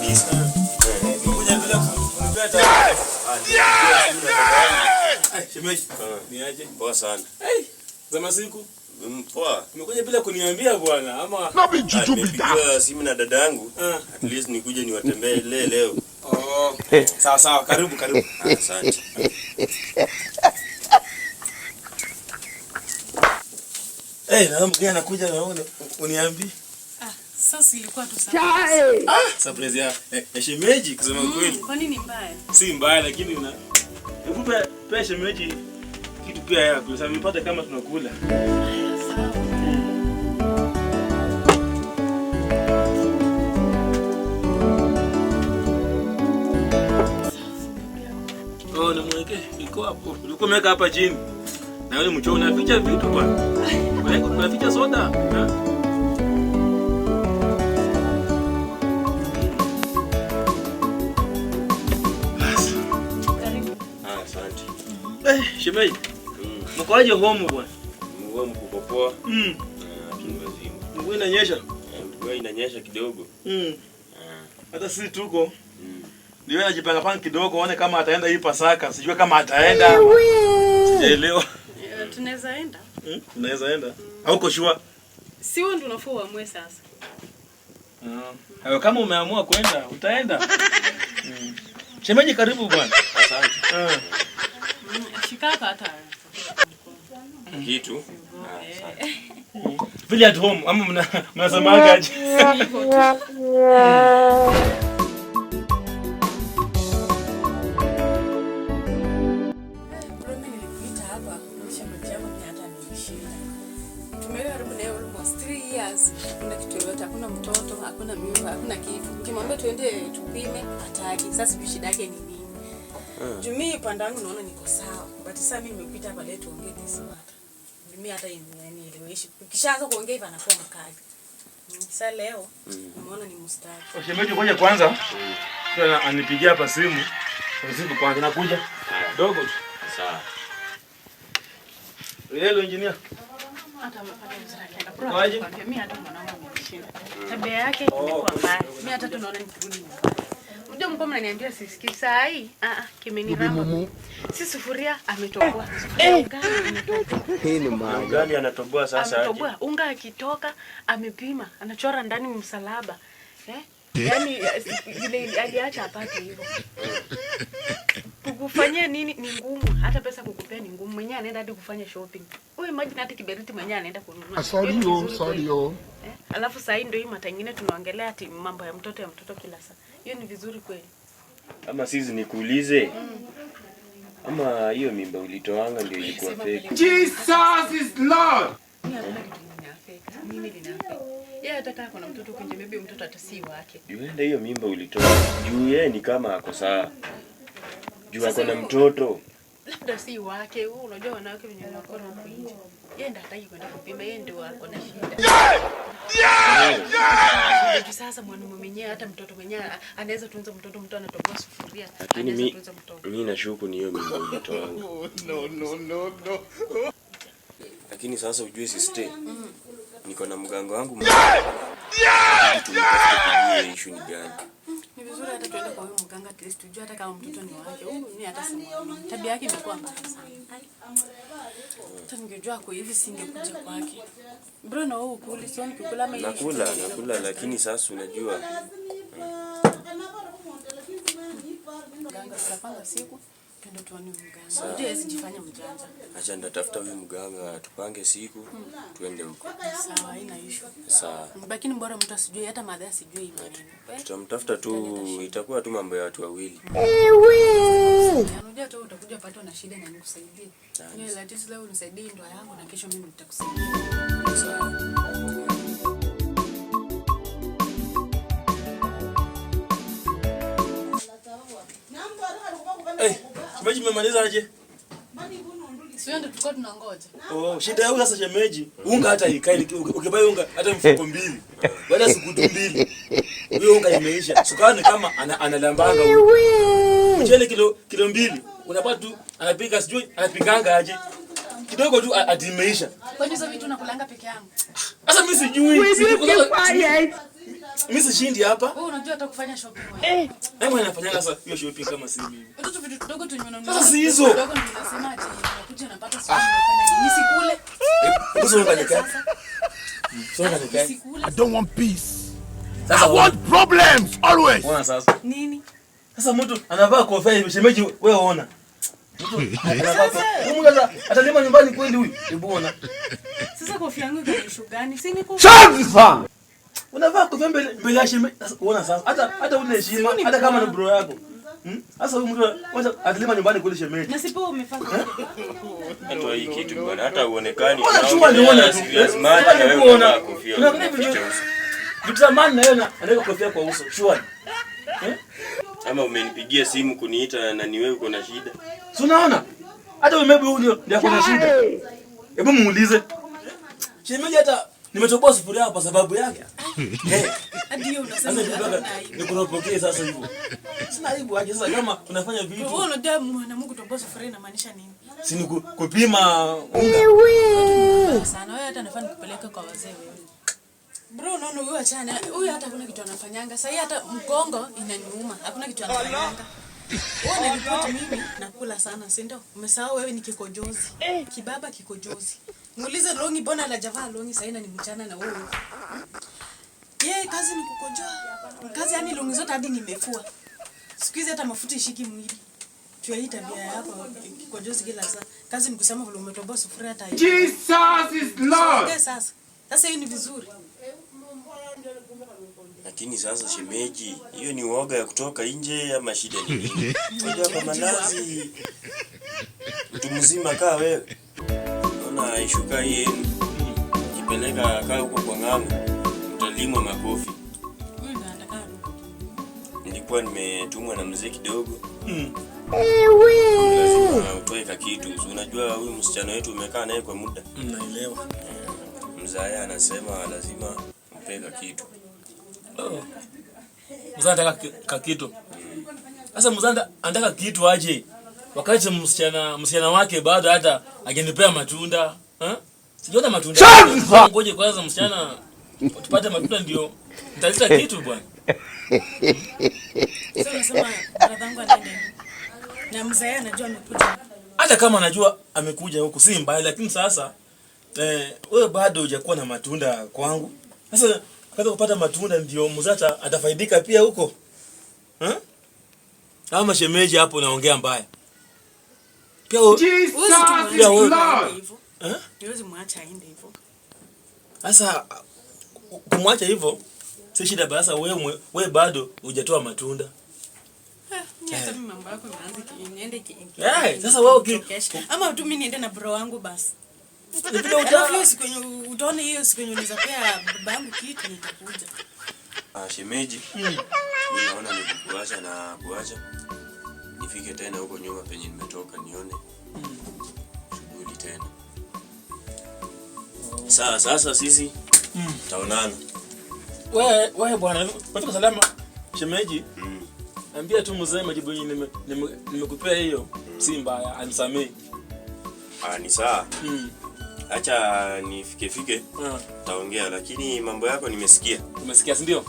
Kabisa. Umekuja bila kunipea taarifa. Ah, Eh, shemeji. Ni aje? Poa sana. Hey, za masiku. Poa. Umekuja bila kuniambia bwana ama No be juju be that. Nimepigiwa simu na dada yangu. Ah. At least nikuje niwatembelee leo. Oh, sawa sawa, karibu karibu. Asante. Eh, na mgeni anakuja na wewe uniambi. Ah, sasa ilikuwa tu surprise. Ah, surprise ya shemeji kusema kweli. Kwa nini mbaya? Si mbaya lakini una hebu pe shemeji kitu pia yako. Sasa mpate kama tunakula. Sawa. Oh, nimweke iko hapo. Ulikuwa umeweka hapa chini. Na wewe mchoo unaficha vitu bwana. Unaficha soda. Ha? Basi. Karibu. Ah, asante. Eh, shemeji. Mko aje home bwana? Mvua mkubwa poa. Ah, tuni wazima. Mvua inanyesha. Mvua inanyesha kidogo. Hata sisi tuko. Ndio najipanga panga kidogo one kama ataenda hii Pasaka. Sijui kama ataenda. Sijaelewa. Tunaweza enda. Unaweza enda. Hauko sure? Si wewe ndio unafaa uamue sasa. Hayo kama umeamua kwenda, utaenda. Shemeji karibu bwana. Asante. Shika hapa hata. Kitu. Ah, asante. Vile at home ama mnasemaga aje? Hivyo tu. Bro, mimi nilikuita hapa shemeji yako pia hata amenishinda. Tumekaa karibu naye almost 3 years. Hakuna kitu yoyote, hakuna mtoto, hakuna mimba, hakuna kitu. Nikimwambia tuende tupime, hataki. Sasa sijui shida yake ni nini. Juu mimi upande wangu naona niko sawa. But sasa mimi nimekuita hapa leo tuongee this matter. Juu mimi hata nieleweshi. Ukishaanza kuongea hivi anakuwa mkali. Sasa leo nimeona ni mstari. Shemeji ngoja kwanza. Sasa anipigia hapa simu. Simu kwanza nakuja. Dogo tu. Sawa. Hello engineer. Hata amepata mzuri akienda. Bro, Waje? nakwambia, mimi hata mwanangu amenishinda. Tabia yake imekuwa mbaya. Mimi hata tunaona nikirudi nyumbani. Unajua mko mnaniambia sisikii saa hii? Ah ah, kimeniramba. Si sufuria ametoboa. Sufuria ugali ametoboa. Ugali anatoboa sasa aje. Ametoboa unga akitoka amepima, anachora ndani msalaba. Eh? Yaani vile aliacha apate hivyo. Kukufanyia nini ni ngumu, hata pesa kukupea ni ngumu. Mwenyewe anaenda hadi kufanya shopping. Wewe imagine hata kiberiti mwenyewe anaenda kununua. Sorry Hiyo ni yo, vizuri sorry kweli? yo. Alafu saa hii ndio hii mata ingine tunaongelea ati mambo ya mtoto ya mtoto kila saa. Hiyo ni vizuri kweli? Ama sisi nikuulize. Ama hiyo mimba ulitoanga ndio ilikuwa fake. Jesus is Lord. Mimi hakuna kitu lina affect. Mimi lina affect. Yeye hata kama kuna mtoto huko nje, maybe mtoto hata si wake. Juenda hiyo mimba ulitoa. Juu yeye ni kama ako sawa. Juu ako na Sasa mtoto. Labda si wake. Wewe unajua wanawake wenye wako na huko nje. Yeye ndiye hataki kwenda kupima, yeye ndio ako na shida. Juu sasa mwanamume mwenyewe hata mtoto mwenyewe anaweza tunza mtoto, mtu anatoboa sufuria, Lakini anaweza mi tunza mtoto. mi nashuku ni hiyo mimba ulitoanga. No, no, no, no. Lakini sasa ujue sister, niko na mganga wangu mmoja. Tumtafute tujue issue ni gani. Ni vizuri hata tuende kwa huyu mganga at least tujue hata kama mtoto ni wake. Huyu mimi hata simuamini. Tabia yake imekuwa mbaya sana. Hata ningejua kwa hivi singekuja kwake. Bro, na wewe ukuli, sio nikikula ama hii Nakula, shughuli nakula lakini sasa unajua mganga tutapanga siku twende tuone huyu mganga. Unajua hawezi jifanya mjanja. acha nitatafuta huyu mganga tupange siku tuende huko. Sawa, haina issue. Sawa. Lakini bora mtu asijue hata madha asijue hii maneno. Tutamtafuta tu, itakuwa tu mambo ya watu wawili. Unajua tu utakuja patwa na shida na nikusaidie. Ni at least leo unisaidie ndoa yangu na kesho mimi nitakusaidia. Sawa. Eh, shemeji mmemaliza aje? Sio ndio tulikuwa tunangoja. Oh, shida yangu sasa shemeji, unga hata ikai ukibai unga hata mfuko mbili. Baada ya siku tu mbili. Huyo unga imeisha. Sukari ni kama analambanga huyo. Mchele kilo 2 unapata tu anapika sijui anapikanga aje. Kidogo tu ati imeisha. Kwani hizo vitu nakulanga peke yangu? Sasa mimi sijui. Will you keep quiet? Mimi sishindi hapa. Wewe unajua hata kufanya shopping wewe. Hebu anafanyanga sasa hiyo shopping kama si mimi. Watoto vitu tudogo tu unanunua. Sasa si hizo. Tudogo ndio unasema ati unakuja unapata sio unafanya nini? Nisikule. Hebu songa nikae. Songa nikae. Nisikule. I don't want peace. Sasa I want problems always. Ona sasa. Nini? Sasa mtu anavaa kofia hivi shemeji, wewe ona. Mtu anavaa kofia. Huyu mtu atalima nyumbani kweli huyu? Hebu ona. Sasa kofia yangu iko na issue gani? Si niko Unavaa kofia mbele ya shemeji. Sasa ona sasa. Hata una heshima hata kama ni bro yako. Sasa huyu mtu kwanza atalima nyumbani kweli shemeji. Na sipo umefanya. Hata hii kitu bwana, hata uonekani. Ona chua niona tu. Serious matter na wewe Unaona. unavaa kofia. Unaona Unaficha uso. Vitu zamani na yeye anaweka kofia kwa uso. Sure. Ama umenipigia simu kuniita na ni wewe uko na shida. Si unaona? Hata wewe maybe huyu ndio ako na shida. Hebu muulize. Shemeji hata nimetoboa sufuria kwa sababu yake. Hadi hiyo Sasa unasema ndio huna aibu. nikuropokee sasa hivyo. Sina aibu aje sasa kama unafanya Wewe vitu unajua mwanamke kutoboa sufuria inamaanisha nini? si ni kupima unga. Sana wewe hata nafaa nikupeleke kwa wazee wewe. Bro, unaona huyu achana. Huyu hata hakuna kitu anafanyanga. Sasa hata mgongo inaniuma. Hakuna kitu anafanyanga. Wewe unanipoti mimi nakula sana, si ndio? Umesahau wewe ni kikojozi. Kibaba kikojozi. Muulize longi mbona hajavaa longi sasa ni mchana na wewe. Yeye kazi ni kukojoa. Kazi yani longi zote hadi nimefua. Siku hizi hata mafuta ishiki mwili. Juu ya hii tabia yako kikojozi kila saa. Kazi ni kusema vile umetoboa sufuria hata. Jesus is Lord. Okay, sasa. Sasa hiyo ni vizuri. Lakini sasa shemeji, hiyo ni uoga ya kutoka nje ama shida ni nini? Unajua kwa malazi mtu mzima kaa wewe. Naona ishuka hii yenu. Kipeleka kaa huko kwa ng'ang'a, mtalimwa makofi. Huyu ndo anataka. Nilikuwa nimetumwa na mzee kidogo. Lazima utoe kakitu. Si unajua huyu msichana wetu umekaa naye kwa muda. Naelewa. Mzae anasema lazima mpe kakitu. Oh. Mzee anataka kakitu. Sasa mzee anataka kitu aje? Wakati msichana wake bado hata hajanipea matunda. Sijaona matunda. Ngoje kwanza msichana tupate matunda ndio nitaleta kitu bwana. Sasa unasema brother wangu anaenda. Na mzee anajua amekuja. Hata kama anajua amekuja huku si mbaya, lakini sasa wewe bado hujakuwa na matunda kwangu. Sasa kaza kupata matunda ndio mzee atafaidika pia huko. Kama shemeji hapo naongea mbaya. Pia Jesus is Lord. Lord. Huwezi muacha aende hivyo. Sasa kumwacha hivyo si shida, basi wewe bado hujatoa matunda. Hata mimi mambo yako imeanza niende Sasa wewe ama tu mimi niende na bro wangu basi. Vile hiyo siku utaona hiyo siku yenye unaweza pea babangu kitu nitakuja. Shemeji. Mimi naona nikuacha na kuacha. Nifike tena huko nyuma penye nimetoka nione shughuli tena. Sasa sisi tutaonana. Wewe bwana, unafika salama shemeji. Ambia tu mzee majibu yenye nimekupea hiyo si mbaya, anisamee. Ni sawa. Acha nifike. Taongea, lakini mambo yako nimesikia. Umesikia si ndio?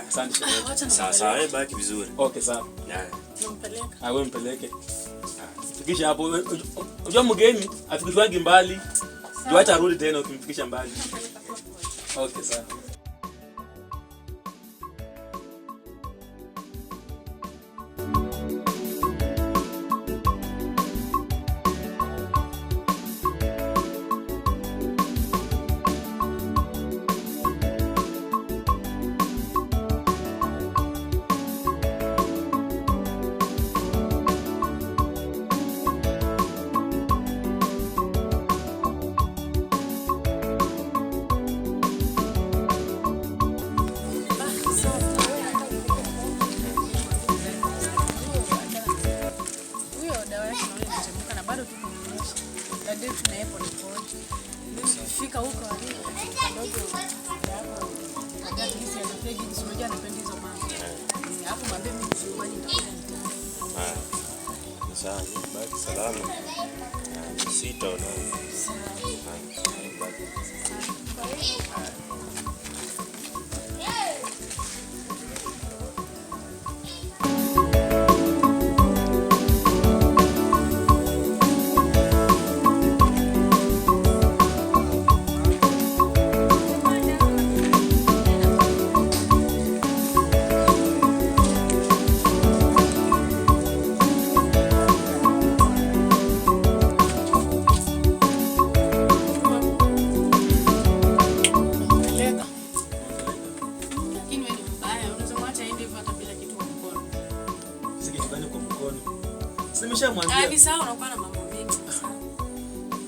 Asante shemeji. Sawa, wewe baki vizuri. Okay, sawa. Nimpeleke. Wewe mpeleke. Fikisha hapo. Unajua mgeni afikishwangi mbali. Ndio acha arudi tena ukimfikisha mbali. Okay, sawa. Fika huko kidogo hapo hizi anapenda hizo, unajua anapenda hizo mambo. Hapo mwambie mimi nyumbani nitakuja nita. Sawa, baki salama. Sitaonana.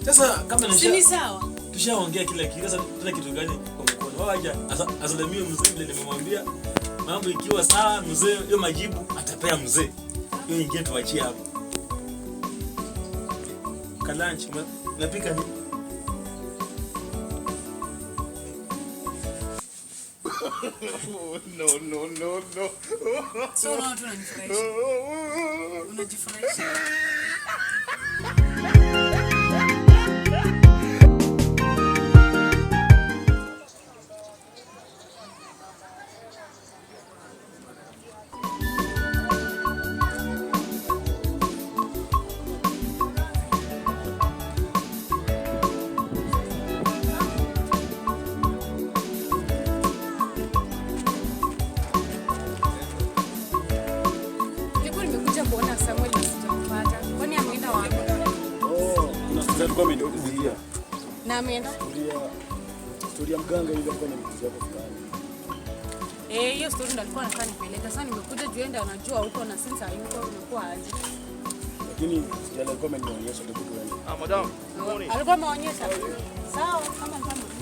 Sasa kama Si ni sawa? Tushaongea kila kitu. Sasa tuna kitu gani kwa mkono? Waja asalimie mzee vile nimemwambia. Mambo ikiwa sawa mzee, hiyo majibu atapea mzee. Hiyo ingie tuachie hapo. Kalanchi, napika nini? No, no, no, no. So unaona tu unanifurahisha. Unajifurahisha. Nilikuwa nimekuja kuona Samuel na sijampata. Kwani ameenda wapi? Oh, kuna mzee alikuwa ameniulizia. Na ameenda? Story ya mganga ile alikuwa ananiulizia hapo fulani. Eh, hiyo story ndo alikuwa anataka nipeleke. Sasa nimekuja juu enda anajua huko na since hayuko imekuwa aje. Lakini sijala alikuwa amenionyesha ndio tuende. Ah, madam. Morning. Alikuwa ameonyesha. Sawa, kama alikuwa ameonyesha.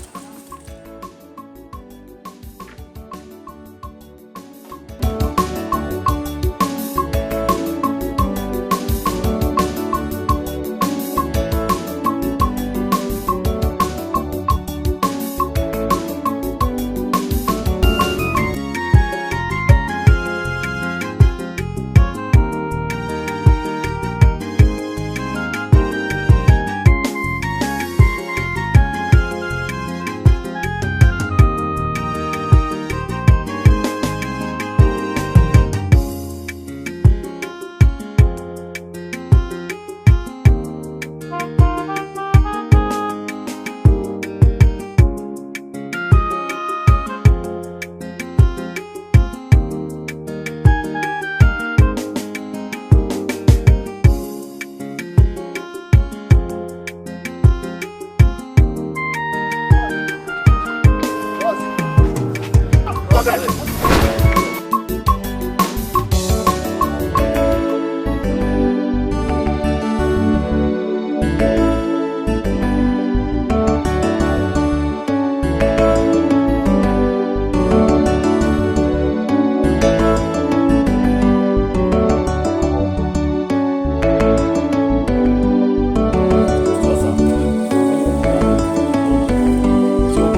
Sasa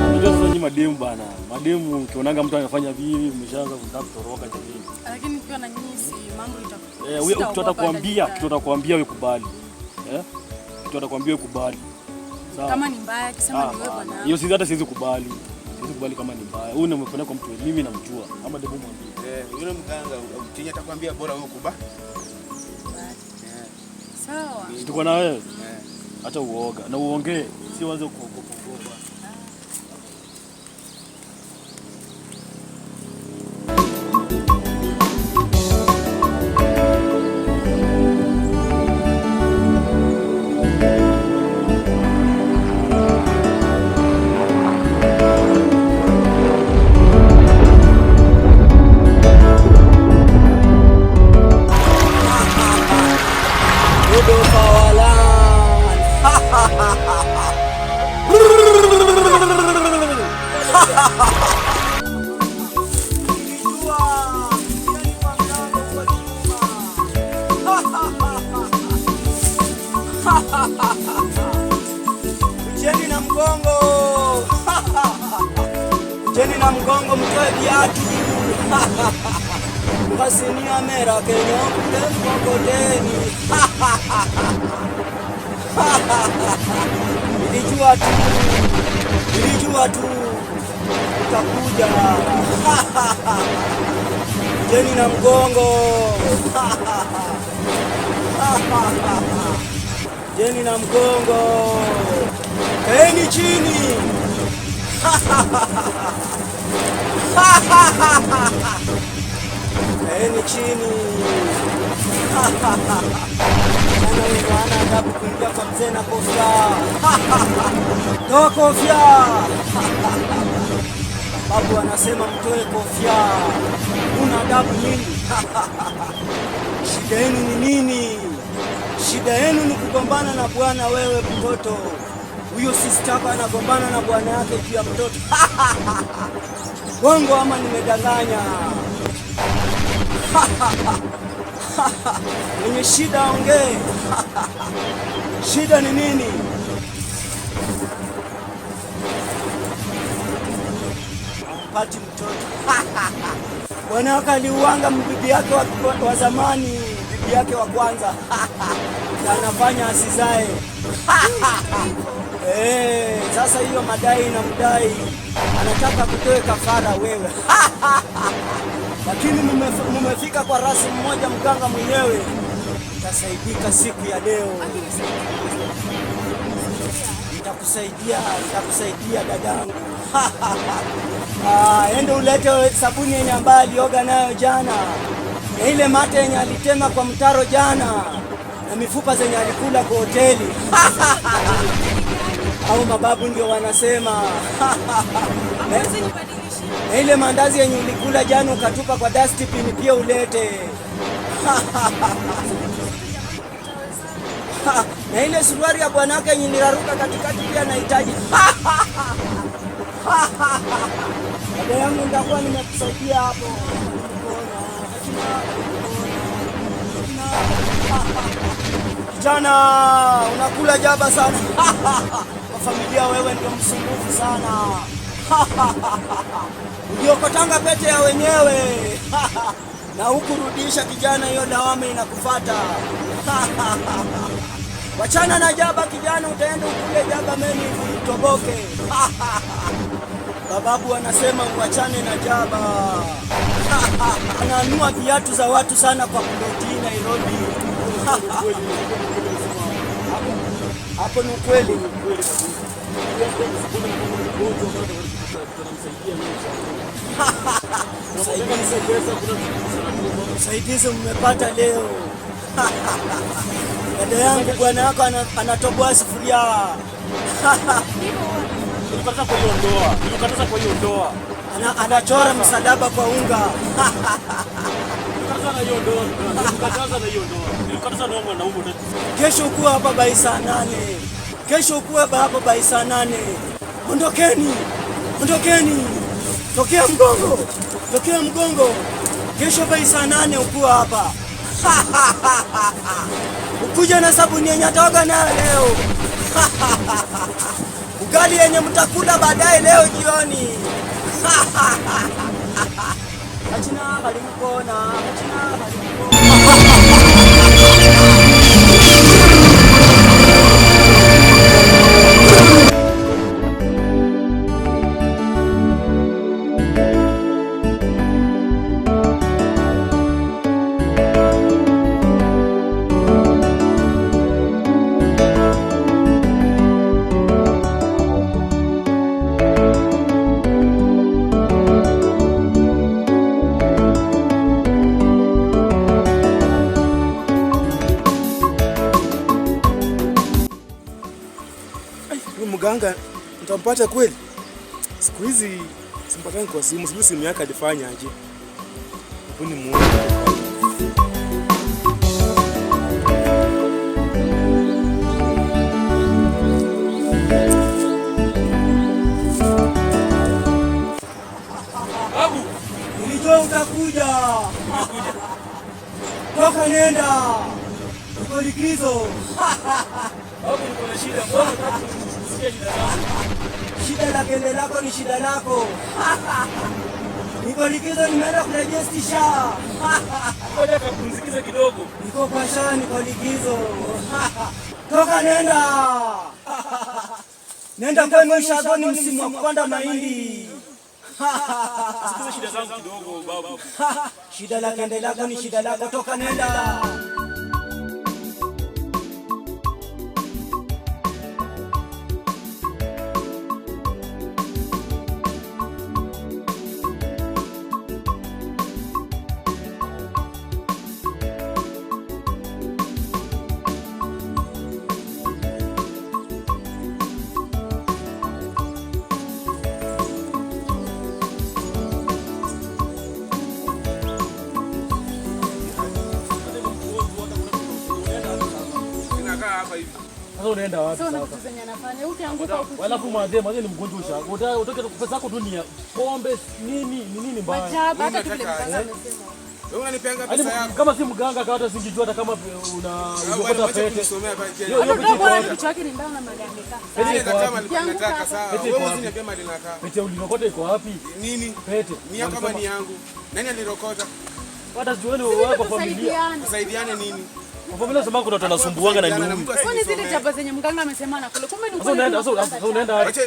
unajua sasa nyinyi mademu bana. Mademu ukionanga mtu anafanya hivi mmeshaanza kutaka kutoroka jamii. Lakini nikiwa na nyinyi si mambo itakuwa. Eh, wewe kitu atakwambia, kitu atakwambia wewe kubali. Eh? Kitu atakwambia wewe kubali. Sawa. Kama ni mbaya akisema ni wewe bwana. Hiyo sisi hata siwezi kubali. Siwezi kubali kama ni mbaya. Huyu nimependa kwa mtu mimi namjua. Ama demu mwambie. Eh, yule mganga chenye atakwambia bora wewe kuba. Sawa. Si tuko na wewe. Acha uoga na uongee, si uanze kuogopa kuogopa. Kucheni na mgongo. Kucheni na mgongo mtoe viatu. Mkasinia mera kenyo mkokoteni. Nilijua tu. Nilijua tu utakuja. Kucheni na mgongo. Jeni na mgongo. Kaeni chini. Kaeni chini. Jana wengi hawana adabu kuingia kwa mzee na kofia. Toa kofia. Babu anasema mtoe kofia. Una adabu nyingi. Shida yenu ni nini? Shida yenu ni kugombana na bwana. Wewe mtoto huyo, sister yako anagombana na bwana yake juu ya mtoto. Bongo ama nimedanganya? Mwenye shida ongee. Shida ni nini? Hampati mtoto. Bwana wake aliuanga bibi yake wa zamani, bibi yake wa kwanza. Na anafanya asizae. Sasa hiyo madai na mdai anataka kutoe kafara wewe. Lakini mumefika kwa rasi mmoja, mganga mwenyewe. Utasaidika siku ya leo. Nitakusaidia, nitakusaidia dadangu. Ende ulete sabuni yenye ambayo alioga nayo jana, na ile mate yenye alitema kwa mtaro jana, na mifupa zenye alikula kwa hoteli. Au mababu ndio wanasema. Na ile mandazi yenye ulikula jana ukatupa kwa dustbin pia ulete. Na ile suruali ya bwanake yenye niraruka katikati pia nahitaji. Dada yangu, nitakuwa nimekusaidia hapo. Kijana, unakula jaba sana. Kwa familia wewe ndio msumbufu sana. Uliokotanga pete ya wenyewe. Na hukurudisha kijana, hiyo lawama inakufuata. Wachana na jaba kijana, utaenda ukule jaba meni utoboke. Bababu anasema uachane na jaba. Ananua viatu za watu sana kwa ploti Nairobi. Hapo ni ukweli. Usaidizi mmepata leo. Dada yangu, bwana wako anatoboa sufuria. Nilikataza kwa hiyo ndoa. Nilikataza kwa hiyo ndoa. Anachora msalaba kwa unga. Nilikataza na hiyo ndoa. Nilikataza na hiyo ndoa. Nilikataza na mwanaume. Kesho ukuwa hapa by saa 8. Kesho ukuwa hapa by saa 8. Ondokeni. Ondokeni. Tokea mgongo. Tokea mgongo. Kesho by saa 8 ukuwa hapa. Ukuja na sabuni yenye atoka nayo leo. Ugali yenye mtakula baadaye leo jioni. Achina bali mkona, achina bali mkona. Mganga nitampata kweli? Siku hizi simpatani kwa simu, sijui simu yake alifanya aje. Hebu nimuone. Babu, nilijua utakuja. Toka nenda. Uko likizo. Babu, niko na shida. Mbona unataka kusikia shida zangu? Shida la kende lako ni shida lako. Niko likizo, nimeenda kurejesti SHA. Ngoja kapumzikize kidogo. Niko kwa SHA, niko likizo. Toka nenda. Nenda kwenu SHA, ni msimu wa kupanda mahindi. Sikiza shida zangu kidogo babu. Shida la kende lako ni shida lako, toka nenda. Unaenda wapi Sasa sasa? vitu zenye anafanya ukianguka huku. Alafu madhe ni mgonjwa usha. Utoke pesa yako tu ni ya pombe nini ni nini mbaya? Majaba hata tu Mimi vile nataka mganga amesema. Wewe unanipeanga Yaani pesa yako. kama si mganga hata singejua hata kama una Bwana, uliokota wacha pete. kunisomea pale. Hiyo Hata pete iko bwana wapi? kichwa yake ni mbaya na mali amekaa. Pete Mimi iko nataka wapi? mali nataka sawa. Pete Wewe iko wapi? usiniambie mali nakaa. Pete uliokota iko wapi? Nini? Pete. Ni yako kama ni yangu. Nani alirokota? Hata sijueni Sisi wewe kwa familia. tusaidiane. Tusaidiane nini? Kwa familia sema kuna watu wanasumbuanga na Kusaidiana ni mtu Kwani zile asinisomee. jaba zenye mganga amesema anakula. Kumbe ni Sasa kweli. unaenda sasa unaenda wapi? Wacha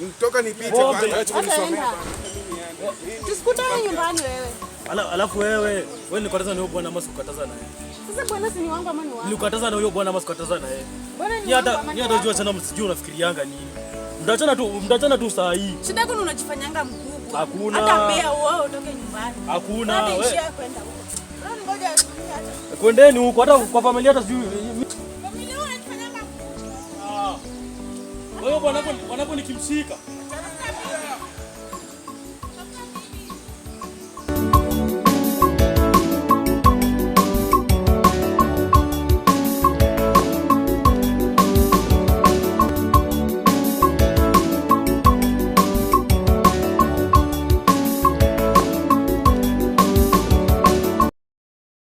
nitoka nipite Pombe. kwanza. Wacha kunisomea. Hata enda. Tusikutane nyumbani wewe. Alafu wewe nilikataza na huyo bwana ama sikukataza na yeye? Sasa bwana si ni wangu ama ni wangu? Nilikataza na huyo bwana ama sikukataza na yeye? Bwana ni Ni wangu hata ama ni ni hata wangu? jua sana msijui unafikirianga nini. Mtaachana tu saa hii. Shida yako ni unajifanyanga mkubwa. Hakuna. Hata pia wewe utoke nyumbani. Hakuna, Hata we. ishia kwenda huko. Wewe ngoja hata. Kwendeni huko hata kwa familia hata sijui. Familia unajifanyanga mkubwa. Wewe bwanako nikimshika.